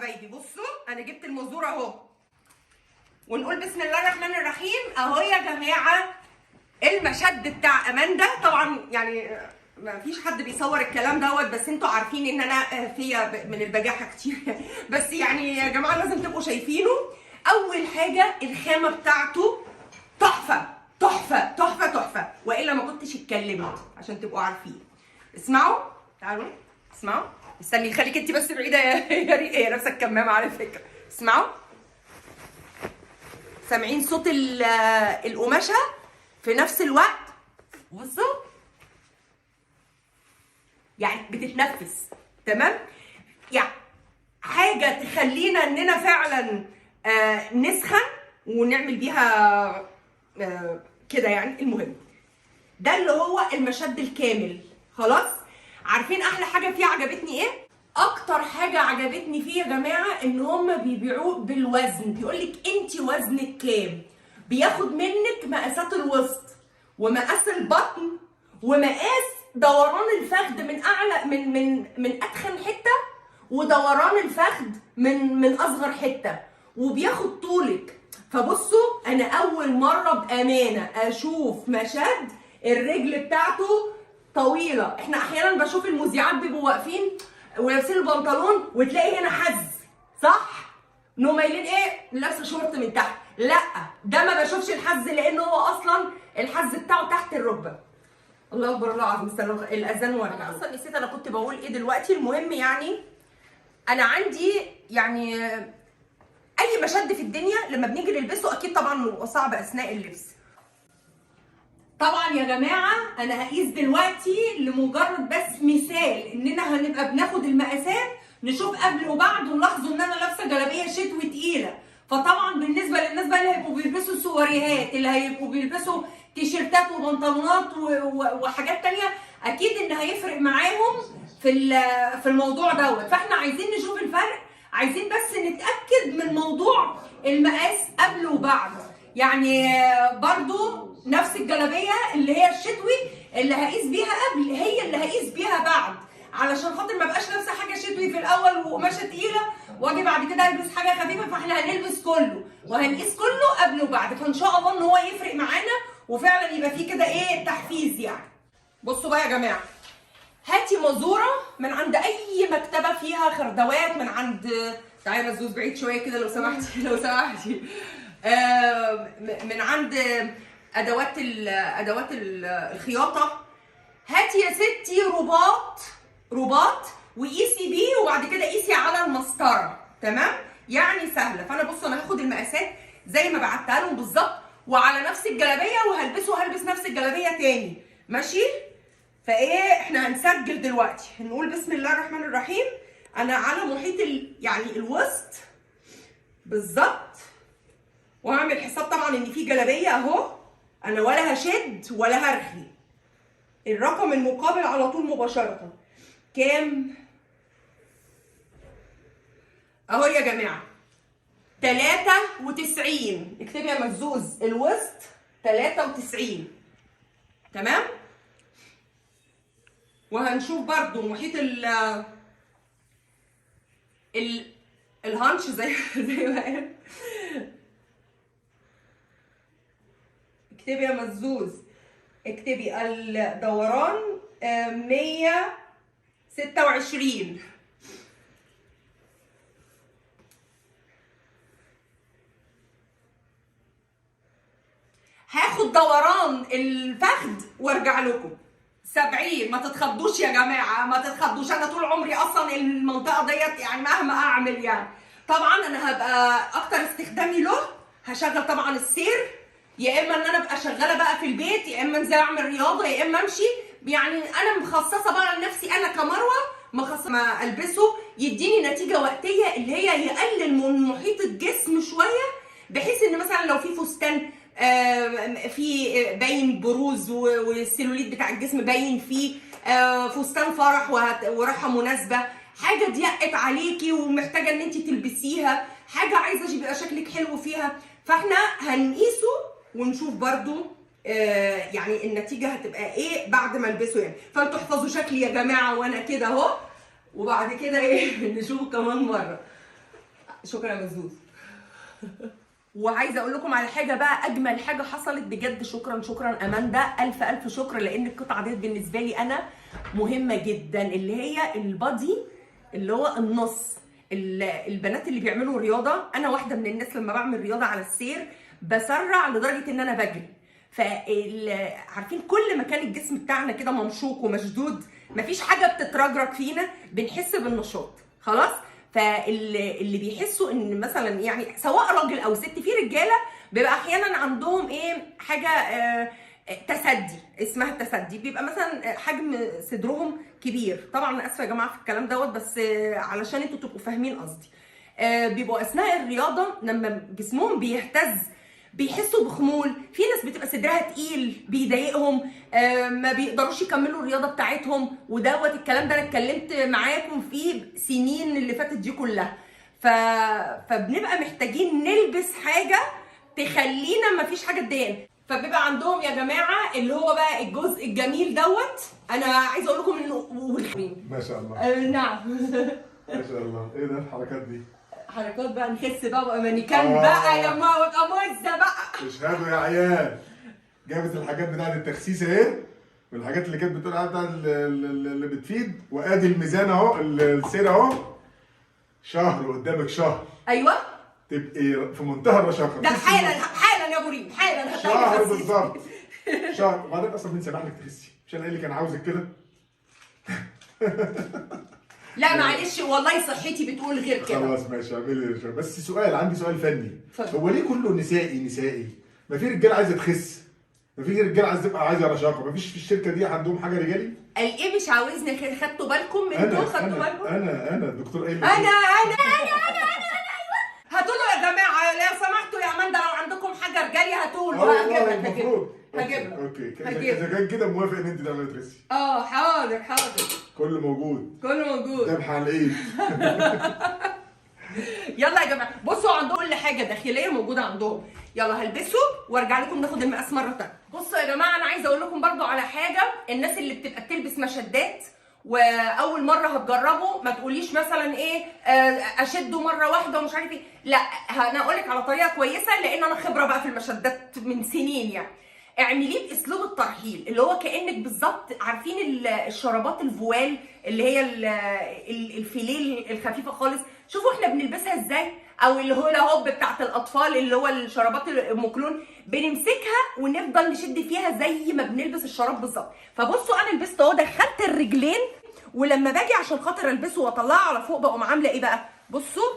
حبايبي. بصوا انا جبت المزورة اهو، ونقول بسم الله الرحمن الرحيم. اهو يا جماعة المشد بتاع اماندا. طبعا يعني ما فيش حد بيصور الكلام دوت، بس انتوا عارفين ان انا فيا من البجاحة كتير بس يعني يا جماعة لازم تبقوا شايفينه. اول حاجة الخامة بتاعته تحفة تحفة تحفة تحفة، والا ما كنتش اتكلمت عشان تبقوا عارفين. اسمعوا، تعالوا اسمعوا، استني خليك انت بس بعيدة يا ريق، هي لابسه الكمامة على فكرة. اسمعوا، سامعين صوت القماشه في نفس الوقت؟ بصوا يعني بتتنفس، تمام؟ يعني حاجة تخلينا اننا فعلا نسخن ونعمل بيها كده يعني. المهم ده اللي هو المشد الكامل. خلاص، عارفين احلى حاجة فيه عجبتني ايه؟ اكتر حاجة عجبتني فيه يا جماعة ان هم بيبيعوه بالوزن. بيقولك انت وزنك كام، بياخد منك مقاسات الوسط ومقاس البطن ومقاس دوران الفخذ من اعلى من من من اتخن حتة، ودوران الفخذ من اصغر حتة، وبياخد طولك. فبصوا انا اول مرة بامانه اشوف مشد الرجل بتاعته طويلة. احنا احيانا بشوف المذيعات بيبقوا واقفين ولابسين البنطلون وتلاقي هنا حز، صح؟ انهم مايلين ايه، لابسه شورت من تحت. لا ده ما بشوفش الحز، لان هو اصلا الحز بتاعه تحت الركبة. الله اكبر الله العظيم. استنوا الاذان وارجع. انا اصلا نسيت انا كنت بقول ايه دلوقتي. المهم يعني انا عندي يعني اي مشد في الدنيا لما بنيجي نلبسه اكيد طبعا بيبقى صعب اثناء اللبس. طبعا يا جماعة انا هقيس دلوقتي لمجرد بس مثال اننا هنبقى بناخد المقاسات نشوف قبل وبعد، ولاحظوا ان انا لابسه جلابية شتوي تقيلة. فطبعا بالنسبة للناس بقى اللي هيبقوا بيلبسوا سواريهات، اللي هيبقوا بيلبسوا تيشيرتات وبنطلونات وحاجات تانية، اكيد ان هيفرق معاهم في الموضوع دوت. فاحنا عايزين نشوف الفرق، عايزين بس نتاكد من موضوع المقاس قبل وبعد. يعني برضو نفس الجلابية اللي هي الشتوي اللي هقيس بيها قبل هي اللي هقيس بيها بعد، علشان خاطر ما بقاش لابسه حاجة شتوي في الاول وقماشه تقيلة واجي بعد كده البس حاجة خفيفة. فاحنا هنلبس كله وهنقيس كله قبل وبعد، فان شاء الله ان هو يفرق معانا وفعلا يبقى فيه كده ايه تحفيز يعني. بصوا بقى يا جماعة، هاتي مزوره من عند اي مكتبه فيها خردوات، من عند، تعالي يا مزوز بعيد شوية كده لو سمحتي لو سمحتي، من عند ادوات الخياطة. هاتي يا ستي رباط وقيسي بيه، وبعد كده قيسي على المسطره، تمام؟ يعني سهلة. فانا بصوا انا هاخد المقاسات زي ما بعتها لهم بالظبط، وعلى نفس الجلابية وهلبسه، هلبس نفس الجلابية تاني، ماشي؟ فايه احنا هنسجل دلوقتي، هنقول بسم الله الرحمن الرحيم. انا على محيط يعني الوسط بالظبط، وهعمل حساب طبعا ان في جلابية اهو، انا ولا هشد ولا هرخي. الرقم المقابل على طول مباشرة كام؟ اهو يا جماعة 93. اكتبي يا مزوز الوسط 93، تمام؟ وهنشوف برضو محيط ال ال الهانش زي ما قال. اكتبي يا مزوز، اكتبي الدوران 126. هاخد دوران الفخذ وارجع لكم. 70. ما تتخضوش يا جماعة، ما تتخضوش، انا طول عمري اصلا المنطقة ديت يعني مهما اعمل يعني. طبعا انا هبقى اكتر استخدامي له هشغل طبعا السير، يا اما ان انا ابقى شغالة بقى في البيت، يا اما انزل اعمل رياضة، يا اما امشي. يعني انا مخصصة بقى لنفسي، انا كمروه مخصصة ما البسه يديني نتيجة وقتية اللي هي يقلل من محيط الجسم شوية، بحيث ان مثلا لو في فستان في باين بروز والسيلوليت بتاع الجسم باين فيه، فستان فرح وراحة مناسبة، حاجة ضيقت عليكي ومحتاجة ان انت تلبسيها، حاجة عايزه يبقى شكلك حلو فيها. فاحنا هنقيسه ونشوف برضو يعني النتيجة هتبقى ايه بعد ما البسه يعني. فانتوا احفظوا شكلي يا جماعة وانا كده اهو، وبعد كده ايه نشوفه كمان مرة. شكرا يا مزوز. وعايزه اقول لكم على حاجة بقى، اجمل حاجة حصلت بجد، شكرا شكرا اماندا، الف الف شكر، لان القطعة ديت بالنسبة لي انا مهمة جدا، اللي هي ال body اللي هو النص. البنات اللي بيعملوا رياضة، انا واحدة من الناس لما بعمل رياضة على السير بسرع لدرجة ان انا بجري، عارفين كل ما كان الجسم بتاعنا كده ممشوق ومشدود، مفيش حاجة بتترجرج فينا، بنحس بالنشاط خلاص. فاللي بيحسوا ان مثلا يعني سواء راجل او ست، في رجاله بيبقى احيانا عندهم ايه حاجة تسدي، اسمها التسدي، بيبقى مثلا حجم صدرهم كبير. طبعا انا اسفه يا جماعة في الكلام دوت، بس علشان انتوا تبقوا فاهمين قصدي. بيبقوا اثناء الرياضة لما جسمهم بيهتز بيحسوا بخمول، في ناس بتبقى صدرها تقيل بيضايقهم، ما بيقدروش يكملوا الرياضة بتاعتهم. ودوت الكلام ده انا اتكلمت معاكم فيه سنين اللي فاتت دي كلها. فبنبقى محتاجين نلبس حاجة تخلينا ما فيش حاجة تضايقنا. فبيبقى عندهم يا جماعة اللي هو بقى الجزء الجميل دوت. انا عايزه اقول لكم انه ما شاء الله. نعم. ما شاء الله، ايه ده الحركات دي؟ حركات بقى، نخس بقى وابقى مانيكان بقى يا ماما، وابقى مزه بقى. اشهدوا يا عيال، جابت الحاجات بتاعت التخسيس اهي، والحاجات اللي كانت بتقول عليها بتاعت اللي بتفيد، وادي الميزان اهو، السير اهو. شهر قدامك، شهر. ايوه. تبقي في منتهى الرشاقه. ده حالا حالا يا ابو ريم، حالا هتلاقي شهر خسيت. بالظبط، شهر. وبعدين اصلا مين سامح لك تخسي؟ مش انا اللي كان عاوزك كده؟ لا معلش والله صحتي بتقول غير كده. خلاص ماشي، اعملي. بس سؤال، عندي سؤال فني. اتفضل. هو ليه كله نسائي نسائي؟ ما في رجاله عايزه تخس، ما في رجاله عايزه تبقى عايزه رشاقه، ما فيش في الشركة دي عندهم حاجة رجالي؟ قال ايه مش عاوزني؟ خدتوا بالكم من دول؟ خدتوا بالكم؟ انا الدكتور قايل لي انا انا انا انا انا انا ايوه. هاتوا له يا جماعة لو سمحتوا يا اماندا، لو عندكم حاجة رجالي هاتوا له. هجيب لك، هجيب لك، okay. هجيب. اذا كان كده موافق ان انت تعملي تخسي. حاضر حاضر، كله موجود، كله موجود، ذبح على الايد. يلا يا جماعة بصوا، عندهم كل حاجة داخلية موجودة عندهم. يلا هلبسه وارجع لكم ناخد المقاس مرة ثانية. بصوا يا جماعة، انا عايزه اقول لكم برضو على حاجة، الناس اللي بتبقى بتلبس مشدات واول مرة هتجربه، ما تقوليش مثلا ايه اشده مرة واحدة ومش عارف ايه، لا انا اقول لك على طريقه كويسة، لان انا خبره بقى في المشدات من سنين يعني. اعمليه باسلوب الترحيل، اللي هو كانك بالظبط عارفين الشرابات الفوال اللي هي الفيليه الخفيفة خالص، شوفوا احنا بنلبسها ازاي، او الهولا هوب بتاعت الاطفال اللي هو الشرابات المكلون، بنمسكها ونفضل نشد فيها زي ما بنلبس الشراب بالظبط. فبصوا انا لبست اهو، دخلت الرجلين، ولما باجي عشان خاطر البسه واطلعه على فوق بقوم عامله ايه بقى؟ بصوا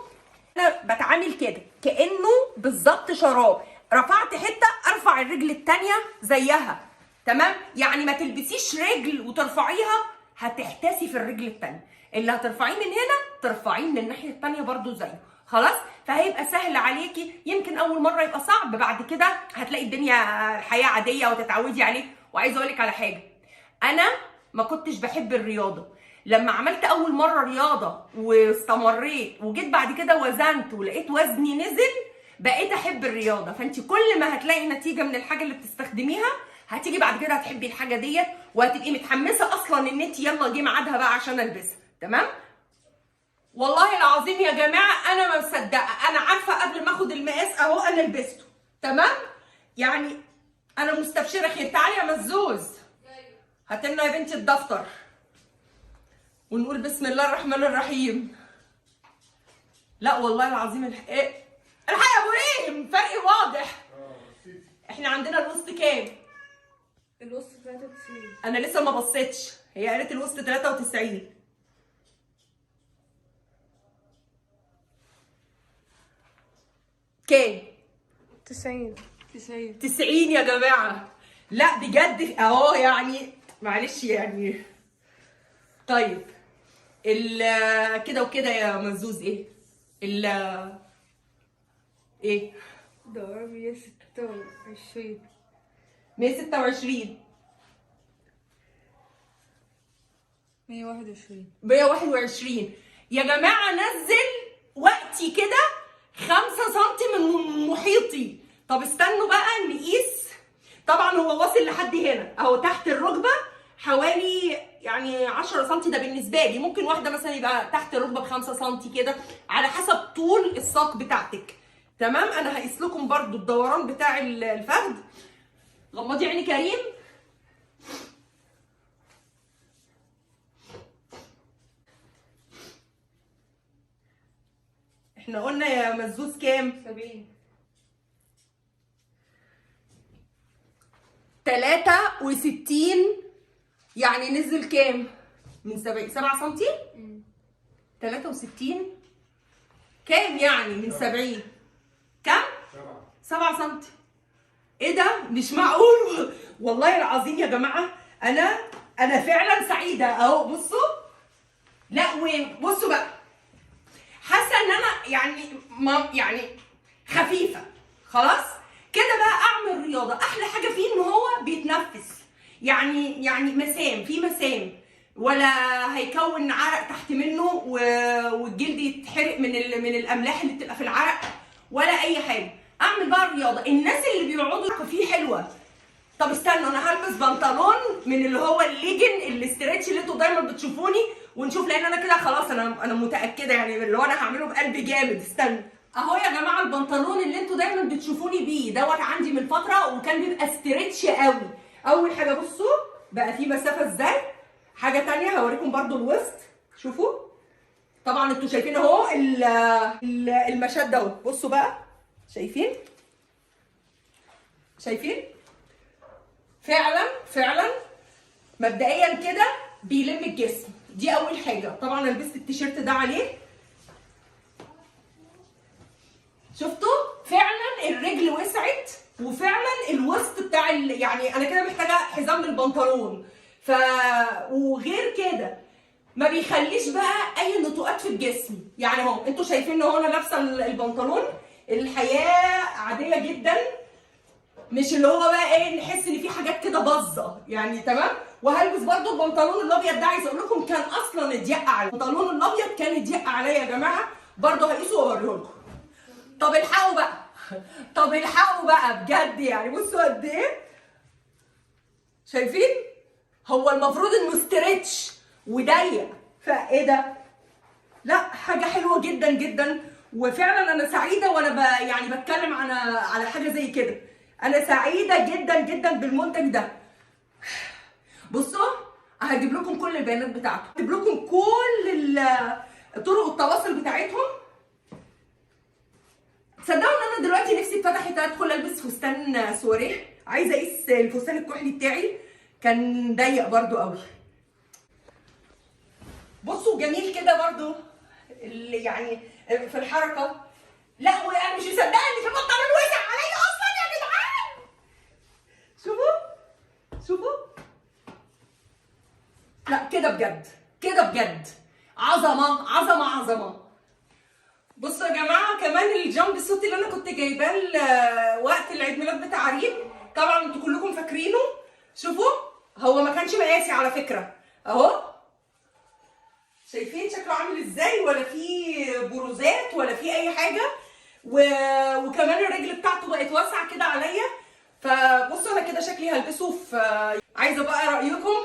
انا بتعامل كده كانه بالظبط شراب، رفعت حتة ارفع الرجل التانية زيها، تمام؟ يعني ما تلبسيش رجل وترفعيها، هتحتاسي في الرجل التانية، اللي هترفعيه من هنا ترفعيه من الناحية التانية برضو زيه، خلاص؟ فهيبقى سهل عليكي. يمكن اول مرة يبقى صعب، بعد كده هتلاقي الدنيا الحياة عادية وتتعودي عليه. وعايزه اقول لك على حاجة، انا ما كنتش بحب الرياضة، لما عملت اول مرة رياضة واستمريت وجيت بعد كده وزنت ولقيت وزني نزل، بقيت احب الرياضة. فانت كل ما هتلاقي نتيجة من الحاجة اللي بتستخدميها هتيجي بعد كده هتحبي الحاجة ديت، وهتبقي متحمسة اصلا ان انت يلا جه ميعادها بقى عشان البسها، تمام؟ والله العظيم يا جماعة انا ما مصدقه، انا عارفه قبل ما اخد المقاس اهو انا لبسته، تمام؟ يعني انا مستبشرة خير. تعالي يا مزوز، هات لنا يا بنتي الدفتر ونقول بسم الله الرحمن الرحيم. لا والله العظيم الحق يا ابو ريم، فرق واضح. احنا عندنا الوسط كام؟ الوسط 93. انا لسه ما بصيتش، هي قالت الوسط 93. كام؟ 90. 90. 90 يا جماعة. لا بجد اهو، يعني معلش يعني. طيب كده وكده يا مزوز، ايه ايه؟ دوران 126. 126. 121. 121 يا جماعة. نزل وقتي كده 5 سم من محيطي. طب استنوا بقى نقيس. طبعا هو واصل لحد هنا اهو تحت الركبة حوالي يعني 10 سم. ده بالنسبة لي، ممكن واحدة مثلا يبقى تحت الركبة ب 5 سم كده على حسب طول الساق بتاعتك. تمام. انا هقيس لكم برده الدوران بتاع الفخد. غمضي عيني كريم. احنا قلنا يا مزوز كام؟ 70. 63. يعني نزل كام؟ من 70 7 سم؟ 63 كام يعني من 70؟ كام؟ 7 سم. ايه ده؟ مش معقول والله العظيم يا جماعة، انا فعلا سعيدة اهو. بصوا، لا وبصوا بقى، حاسه ان انا يعني ما يعني خفيفة خلاص كده بقى. اعمل رياضة، احلى حاجة فيه ان هو بيتنفس، يعني مسام في مسام، ولا هيكون عرق تحت منه والجلد يتحرق من الاملاح اللي بتبقى في العرق ولا اي حاجة. اعمل بقى الرياضة. الناس اللي بيقعدوا فيه حلوة. طب استنوا، انا هلبس بنطلون من اللي هو ال legging ال stretch اللي انتوا دايما بتشوفوني، ونشوف، لان انا كده خلاص انا متاكدة يعني اللي هو انا هعمله بقلب جامد. استنوا اهو يا جماعة، البنطلون اللي انتوا دايما بتشوفوني بيه دوت عندي من فترة، وكان بيبقى stretch قوي. اول حاجة بصوا بقى في مسافة ازاي. حاجة تانية هوريكم برضو الوسط، شوفوا طبعا انتوا شايفين اهو المشد اهو. بصوا بقى، شايفين؟ شايفين؟ فعلا فعلا مبدئيا كده بيلم الجسم، دي اول حاجة. طبعا لبست التيشيرت ده عليه، شفتوا؟ فعلا الرجل وسعت، وفعلا الوسط بتاع يعني انا كده محتاجه حزام البنطلون. وغير كده ما بيخليش بقى اي نتوءات في الجسم. يعني اهو انتوا شايفين ان هو انا لابسه البنطلون، الحياة عادية جدا، مش اللي هو بقى ايه نحس ان في حاجات كده باظه يعني. تمام. وهلبس برده البنطلون الابيض ده، عايزه اقول لكم كان اصلا ضيق عليا، البنطلون الابيض كان ضيق عليا يا جماعة، برده هقيسه واوريه لكم. طب الحقوا بقى، طب الحقوا بقى بجد يعني. بصوا قد ايه، شايفين؟ هو المفروض انه ستريتش وضيق، فايه ده؟ لا حاجة حلوة جدا جدا، وفعلا انا سعيدة وانا يعني بتكلم على حاجة زي كده. انا سعيدة جدا جدا بالمنتج ده. بصوا هجيب لكم كل البيانات بتاعته، هجيب لكم كل طرق التواصل بتاعتهم. تصدقوا ان انا دلوقتي نفسي اتفتحت ادخل البس فستان سواريه، عايزه اقيس الفستان الكحلي بتاعي كان ضيق برضو قوي. بصوا جميل كده برضو اللي يعني في الحركة. لا وانا مش مصدقه ان في بنطلون واسع عليا اصلا يا جدعان. شوفوا شوفوا، لا كده بجد، كده بجد عظمه عظمه عظمه. بصوا يا جماعة، كمان ال jumpsuit اللي انا كنت جايباه وقت العيد ميلاد بتاع ريم، طبعا انتوا كلكم فاكرينه. شوفوا هو ما كانش مقاسي على فكرة، اهو شايفين شكله عامل ازاي، ولا فيه بروزات ولا فيه اي حاجة، وكمان الرجل بتاعته بقت واسعة كده عليا. فبصوا انا كده شكلي هلبسه في، عايزه بقى رايكم.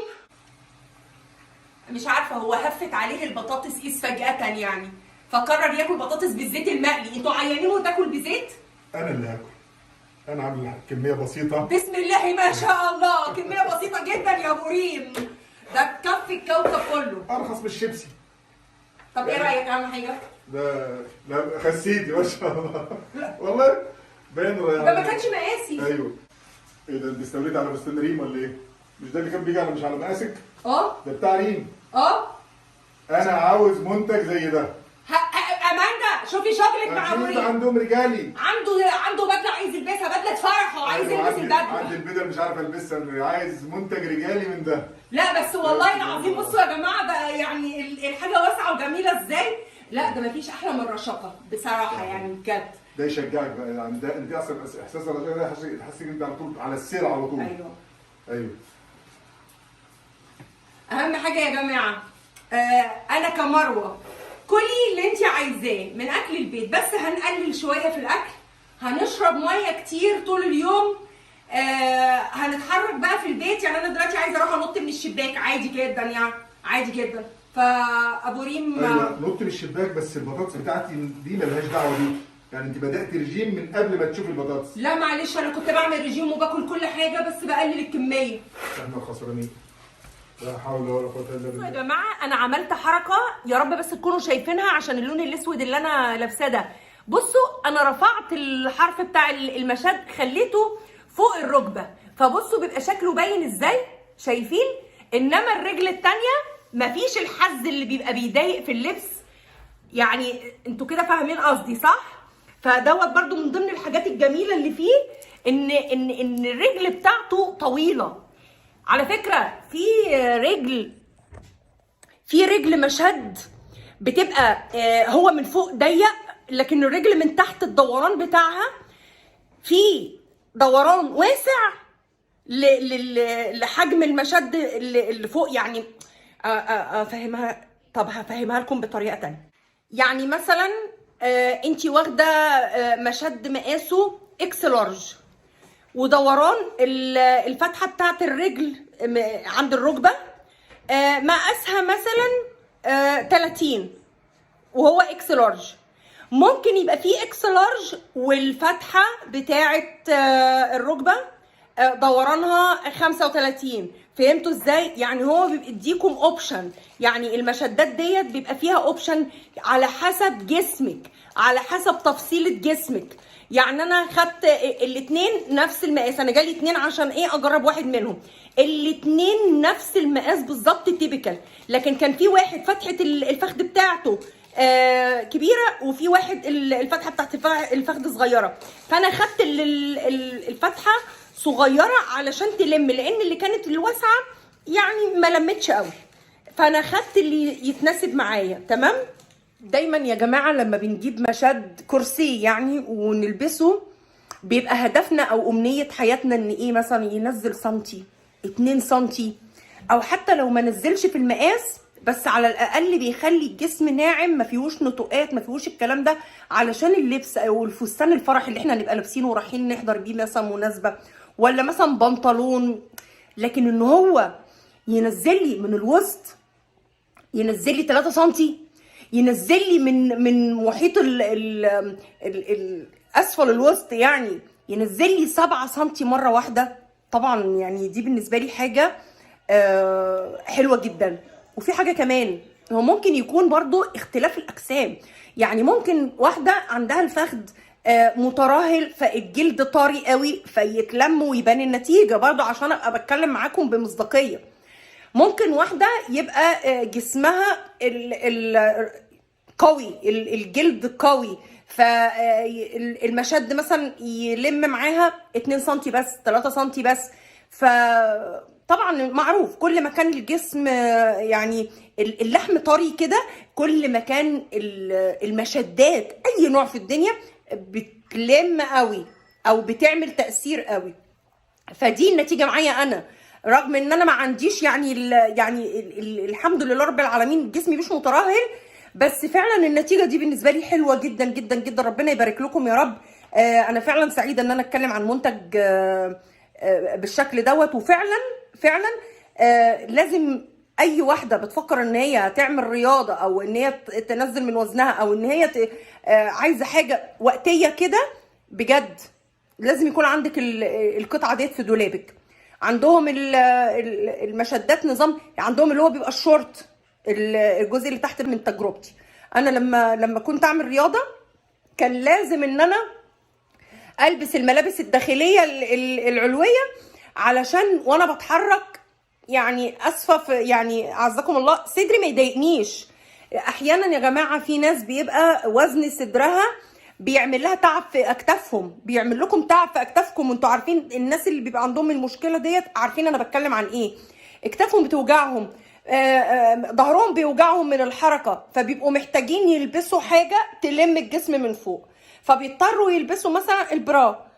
مش عارفه هو هفت عليه البطاطس قيس فجاة يعني، فقرر ياكل بطاطس بالزيت المقلي. انتوا عيانين وتاكل بزيت؟ انا اللي هاكل، انا عامل كمية بسيطة. بسم الله ما شاء الله، كمية بسيطة جدا يا ابو ريم، ده تكفي الكوكب كله، ارخص من الشيبسي. طب ايه رايك اعمل حاجة؟ ده لا خسيتي ما شاء الله. والله باين ده ما كانش مقاسي. ايوه. ايه ده، انت استوليت على فستان ريم ولا ايه؟ مش ده اللي كان بيجي على مش على مقاسك؟ اه ده بتاع ريم. اه انا عاوز منتج زي ده. اماندا شوفي شغلك مع ابو ريم. عندهم رجالي، عنده بدله عايز يلبسها، بدله فرحه عايز يلبس البدلة. عندي البدل مش عارف البسها، عايز منتج رجالي من ده. لا بس والله العظيم بصوا يا جماعة بقى، يعني الحاجة واسعة وجميلة ازاي. لا ده مفيش احلى من الرشاقه بصراحة يعني بجد. ده يشجعك بقى يعني، ده انت اصلا احساس الرشاقه ده يحسسك انت على طول على السير على طول. ايوه ايوه. اهم حاجة يا جماعة، انا كمروه كلي اللي انت عايزاه من اكل البيت، بس هنقلل شوية في الاكل، هنشرب مية كتير طول اليوم، هنتحرك بقى في البيت. يعني انا دلوقتي عايزه اروح انط من الشباك عادي جدا، يعني عادي جدا. فابو ريم ايوه نط من الشباك، بس البطاطس بتاعتي دي ملهاش دعوه بيكي، يعني انت بدات رجيم من قبل ما تشوفي البطاطس. لا معلش، انا كنت بعمل رجيم وباكل كل حاجة بس بقلل الكمية. احنا الخسرانين، لا حول ولا قوة الا بالله. يا جماعة انا عملت حركة، يا رب بس تكونوا شايفينها عشان اللون الاسود اللي انا لابساه ده. بصوا انا رفعت الحرف بتاع المشد، خليته فوق الركبة، فبصوا بيبقى شكله باين ازاي، شايفين؟ انما الرجل التانية مفيش الحز اللي بيبقى بيضايق في اللبس، يعني انتوا كده فاهمين قصدي صح؟ فدوت برضو من ضمن الحاجات الجميلة اللي فيه ان ان ان الرجل بتاعته طويلة. على فكرة في رجل مشد بتبقى هو من فوق ضيق، لكن الرجل من تحت الدوران بتاعها في دوران واسع لحجم المشد اللي فوق. يعني افهمها، طب هفهمها لكم بطريقة تانية. يعني مثلا انتي واخده مشد مقاسه X large، ودوران الفتحة بتاعت الرجل عند الركبة مقاسها مثلا 30 وهو X large. ممكن يبقى فيه X large والفتحة بتاعت الركبة دورانها 35. فهمتوا ازاي؟ يعني هو بيديكم option، يعني المشدات ديت بيبقى فيها option على حسب جسمك، على حسب تفصيلة جسمك. يعني انا خدت الاتنين نفس المقاس، انا جالي اتنين عشان ايه؟ اجرب واحد منهم. الاتنين نفس المقاس بالظبط typical، لكن كان في واحد فتحة الفخذ بتاعته كبيرة، وفي واحد الفتحة بتاعت الفخذ صغيرة. فانا خدت الفتحة صغيرة علشان تلم، لان اللي كانت الواسعة يعني ما لمتش قوي، فانا خدت اللي يتناسب معايا. تمام. دايما يا جماعة لما بنجيب مشد كرسي يعني ونلبسه، بيبقى هدفنا او امنية حياتنا ان ايه؟ مثلا ينزل سنتي، 2 سنتي، او حتى لو ما نزلش في المقاس بس على الاقل بيخلي الجسم ناعم، ما فيهوش نتوءات، ما فيهوش الكلام ده، علشان اللبس او الفستان الفرح اللي احنا نبقى لابسينه ورايحين نحضر بيه مثلا مناسبة، ولا مثلا بنطلون. لكن ان هو ينزل لي من الوسط، ينزل لي 3 سنتي، ينزل لي من محيط ال ال ال ال اسفل الوسط، يعني ينزل لي 7 سنتي مرة واحدة، طبعا يعني دي بالنسبة لي حاجة حلوة جدا. وفي حاجة كمان، هو ممكن يكون برضو اختلاف الاجسام، يعني ممكن واحدة عندها الفخذ مترهل فالجلد طري قوي فيتلم ويبان النتيجة، برضو عشان ابقى بتكلم معاكم بمصداقيه. ممكن واحدة يبقى جسمها قوي، الجلد قوي، فالمشد مثلا يلم معاها 2 سنتي بس، 3 سنتي بس. فطبعا معروف كل ما كان الجسم يعني اللحم طري كده، كل ما كان المشدات اي نوع في الدنيا بتلم قوي او بتعمل تأثير قوي. فدي النتيجة معايا انا، رغم ان انا ما عنديش يعني الحمد لله رب العالمين جسمي مش مترهل، بس فعلا النتيجة دي بالنسبة لي حلوة جدا جدا جدا. ربنا يبارك لكم يا رب. انا فعلا سعيدة ان انا اتكلم عن منتج بالشكل دوت، وفعلا فعلا لازم اي واحدة بتفكر ان هي تعمل رياضة او ان هي تنزل من وزنها او ان هي عايزه حاجة وقتية كده، بجد لازم يكون عندك القطعة ديت في دولابك. عندهم المشدات نظام، عندهم اللي هو بيبقى الشورت، الجزء اللي تحت. من تجربتي انا لما كنت اعمل رياضة كان لازم ان انا البس الملابس الداخلية العلوية، علشان وانا بتحرك يعني اسفه يعني اعزكم الله صدري ما يضايقنيش. احيانا يا جماعة في ناس بيبقى وزن صدرها بيعمل لها تعب في اكتافهم، بيعمل لكم تعب في اكتافكم، وانتوا عارفين الناس اللي بيبقى عندهم المشكلة ديت عارفين انا بتكلم عن ايه. اكتافهم بتوجعهم، ظهرهم بيوجعهم من الحركة، فبيبقوا محتاجين يلبسوا حاجة تلم الجسم من فوق، فبيضطروا يلبسوا مثلا البرا.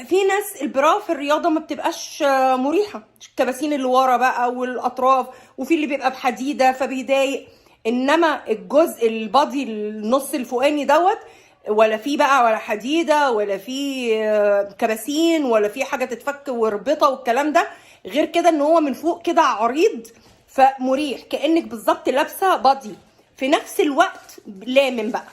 في ناس البرا في الرياضة ما بتبقاش مريحه، الكباسين اللي ورا بقى والاطراف، وفي اللي بيبقى بحديدة فبيضايق. انما الجزء البادي النص الفوقاني دوت ولا في بقى ولا حديده ولا في كباسين ولا في حاجة تتفك وربطه والكلام ده. غير كده ان هو من فوق كده عريض فمريح، كانك بالظبط لابسه body، في نفس الوقت لامم بقى.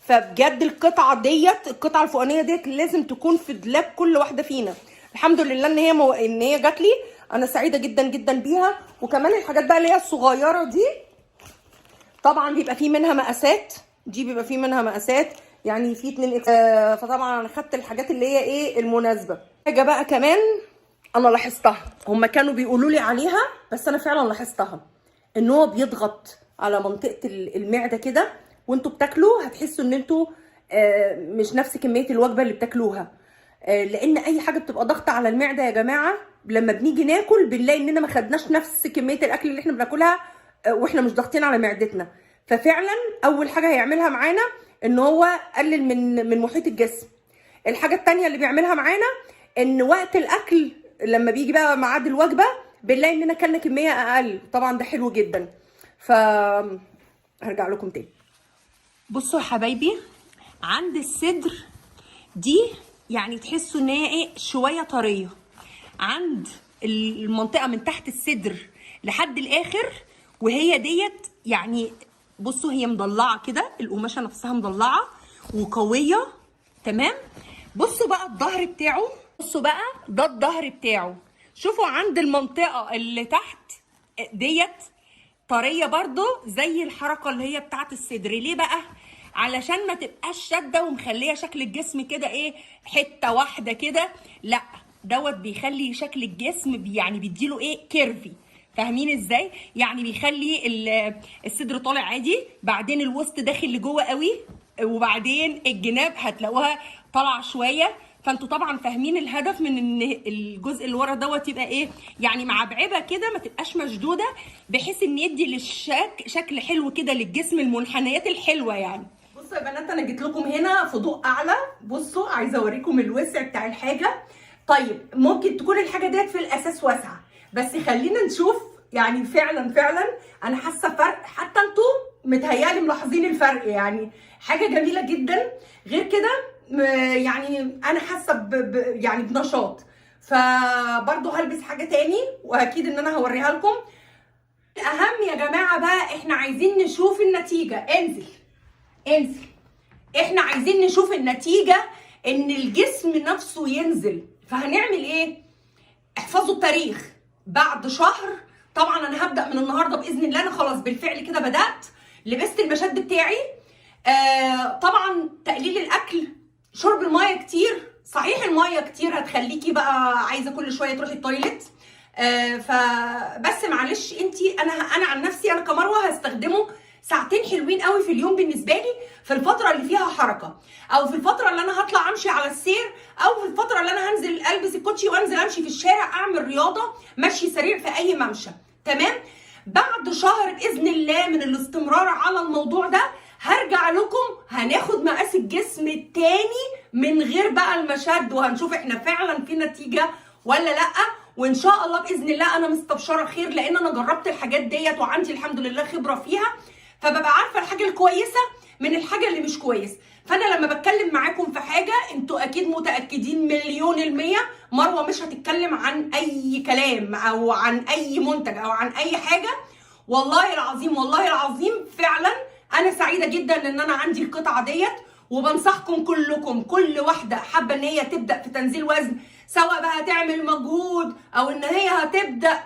فبجد القطعة ديت، القطعة الفوقانيه ديت لازم تكون في دولاب كل واحدة فينا. الحمد لله ان هي ان هي جات لي، انا سعيدة جدا جدا بيها. وكمان الحاجات بقى اللي هي الصغيرة دي طبعا بيبقى فيه منها مقاسات، دي بيبقى فيه منها مقاسات، يعني في 2 فطبعا انا خدت الحاجات اللي هي ايه المناسبة. حاجة بقى كمان انا لاحظتها، هما كانوا بيقولوا لي عليها بس انا فعلا لاحظتها، ان هو بيضغط على منطقة المعدة كده وانتوا بتاكلوا، هتحسوا ان انتوا مش نفس كمية الوجبة اللي بتاكلوها، لان اي حاجة بتبقى ضغطه على المعدة يا جماعة لما بنيجي ناكل بنلاقي اننا ما خدناش نفس كمية الاكل اللي احنا بناكلها واحنا مش ضاغطين على معدتنا. ففعلا اول حاجة هيعملها معانا ان هو قلل من محيط الجسم. الحاجة التانية اللي بيعملها معانا ان وقت الاكل لما بيجي بقى ميعاد الوجبة بنلاقي اننا اكلنا كمية اقل، طبعا ده حلو جدا. ف هرجع لكم تاني. بصوا يا حبايبي، عند الصدر دي يعني تحسوا ان هي ايه شوية طرية، عند المنطقة من تحت الصدر لحد الاخر وهي ديت يعني بصوا هي مضلعه كده، القماشه نفسها مضلعه وقويه، تمام. بصوا بقى الظهر بتاعه، بصوا بقى ده الظهر بتاعه، شوفوا عند المنطقة اللي تحت ديت طرية برضو زي الحركة اللي هي بتاعت الصدر. ليه بقى؟ علشان ما تبقاش شاده ومخليه شكل الجسم كده ايه حتة واحدة كده، لا دوت بيخلي شكل الجسم يعني بيديله ايه curvy، فاهمين ازاي؟ يعني بيخلي الصدر طالع عادي، بعدين الوسط داخل لجوه قوي، وبعدين الجناب هتلاقوها طالعه شوية. فانتوا طبعا فاهمين الهدف من ان الجزء اللي ورا دوت يبقى ايه يعني معبعبه كده، ما تبقاش مشدودة، بحيث ان يدي شكل حلو كده للجسم، المنحنيات الحلوة يعني. بصوا يا بنات انا جيت لكم هنا في ضوء اعلى، بصوا عايزه اوريكم الوسع بتاع الحاجة. طيب ممكن تكون الحاجة ديت في الاساس واسعة، بس خلينا نشوف يعني فعلا فعلا انا حاسه فرق، حتى انتوا متهيألي ملاحظين الفرق، يعني حاجة جميلة جدا. غير كده يعني انا حاسه يعني بنشاط. فبرضه هلبس حاجة تاني واكيد ان انا هوريها لكم. الاهم يا جماعة بقى احنا عايزين نشوف النتيجة. انزل انزل، احنا عايزين نشوف النتيجة ان الجسم نفسه ينزل. فهنعمل ايه؟ احفظوا التاريخ، بعد شهر طبعا انا هبدا من النهارده باذن الله. انا خلاص بالفعل كده بدات، لبست المشد بتاعي. طبعا تقليل الاكل، شرب المية كتير، صحيح المية كتير هتخليكي بقى عايزه كل شوية تروحي ال toilet، فبس معلش انتي، انا عن نفسي انا كمروه هستخدمه ساعتين حلوين قوي في اليوم بالنسبة لي، في الفترة اللي فيها حركة، او في الفترة اللي انا هطلع امشي على السير، او في الفترة اللي انا هنزل البس الكوتشي وانزل امشي في الشارع اعمل رياضة مشي سريع في اي ممشى، تمام. بعد شهر باذن الله من الاستمرار على الموضوع ده هرجع لكم، هناخد مقاس الجسم التاني من غير بقى المشد، وهنشوف احنا فعلا في نتيجة ولا لا. وان شاء الله باذن الله انا مستبشرة خير، لان انا جربت الحاجات ديت وعندي الحمد لله خبره فيها، فببقى عارفه الحاجة الكويسة من الحاجة اللي مش كويس. فانا لما بتكلم معاكم في حاجة انتوا اكيد متاكدين 1,000,000% مروه مش هتتكلم عن اي كلام او عن اي منتج او عن اي حاجة. والله العظيم والله العظيم فعلا انا سعيدة جدا ان انا عندي القطعة ديت، وبنصحكم كلكم، كل واحدة حابة ان هي تبدا في تنزيل وزن، سواء بقى هتعمل مجهود او ان هي هتبدا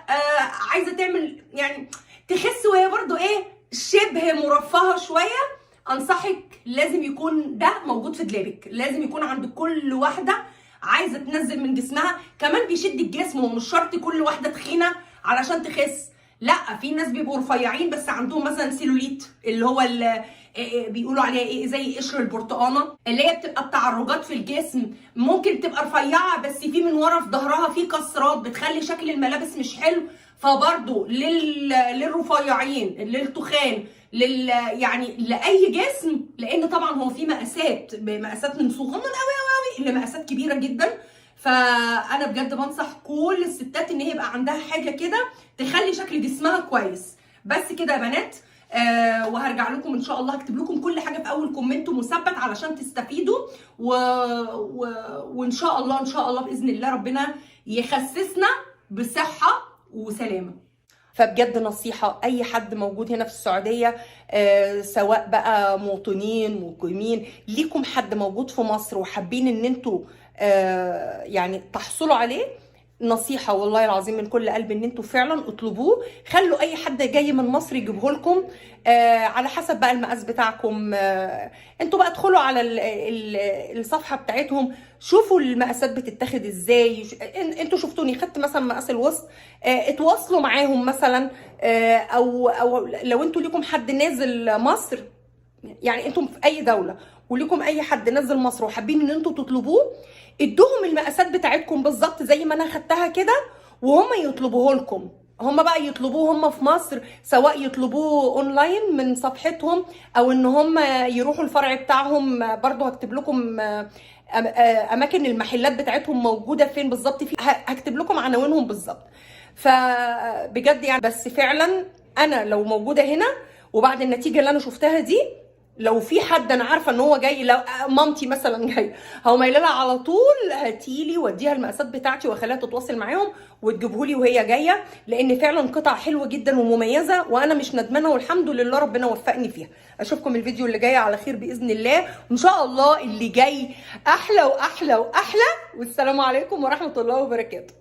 عايزه تعمل يعني تخس وهي برضو ايه شبه مرفهه شوية، انصحك لازم يكون ده موجود في دولابك، لازم يكون عند كل واحدة عايزه تنزل من جسمها. كمان بيشد الجسم، ومش شرط كل واحدة تخينة علشان تخس، لا في ناس بيبقوا رفيعين بس عندهم مثلا سيلوليت اللي هو اللي بيقولوا عليها ايه زي قشر البرتقانه، اللي هي بتبقى التعرجات في الجسم، ممكن تبقى رفيعة بس في من ورا في ظهرها في كسرات بتخلي شكل الملابس مش حلو. فبرضه للرفيعين، للتخان، يعني لاي جسم، لان طبعا هو في مقاسات، مقاسات من صغنن قوي قوي قوي لمقاسات كبيرة جدا. فانا بجد بنصح كل الستات ان هي يبقى عندها حاجة كده تخلي شكل جسمها كويس. بس كده يا بنات، وهرجع لكم ان شاء الله، هكتب لكم كل حاجة في اول comment مثبت علشان تستفيدوا، وان شاء الله ان شاء الله باذن الله ربنا يخسسنا بصحة وسلامه. فبجد نصيحة، أي حد موجود هنا في السعودية، سواء بقى مواطنين مقيمين، ليكم حد موجود في مصر وحابين إن انتوا يعني تحصلوا عليه، نصيحة والله العظيم من كل قلب ان انتوا فعلا اطلبوه. خلوا اي حد جاي من مصر يجيبه لكم، على حسب بقى المقاس بتاعكم. انتوا بقى ادخلوا على الصفحة بتاعتهم، شوفوا المقاسات بتتاخد ازاي. انتوا شفتوني خدت مثلا مقاس الوسط، اتواصلوا معاهم مثلا، او لو انتوا ليكم حد نازل مصر، يعني انتم في اي دولة وليكم اي حد نزل مصر وحابين ان انتوا تطلبوه، ادوهم المقاسات بتاعتكم بالظبط زي ما انا خدتها كده، وهم يطلبوه لكم. هم بقى يطلبوه هم في مصر، سواء يطلبوه اونلاين من صفحتهم او ان هم يروحوا الفرع بتاعهم. برضو هكتب لكم اماكن المحلات بتاعتهم موجودة فين بالظبط، في هكتب لكم عناوينهم بالظبط. فبجد يعني، بس فعلا انا لو موجودة هنا وبعد النتيجة اللي انا شفتها دي، لو في حد انا عارفه ان هو جاي، لو مامتي مثلا جاي، هقوم قايله لها على طول هاتيلي واديها المقاسات بتاعتي واخليها تتواصل معاهم وتجيبه لي وهي جاية، لان فعلا قطع حلوة جدا ومميزة وانا مش ندمانه، والحمد لله ربنا وفقني فيها. اشوفكم الفيديو اللي جاي على خير باذن الله، وان شاء الله اللي جاي احلى واحلى واحلى. والسلام عليكم ورحمة الله وبركاته.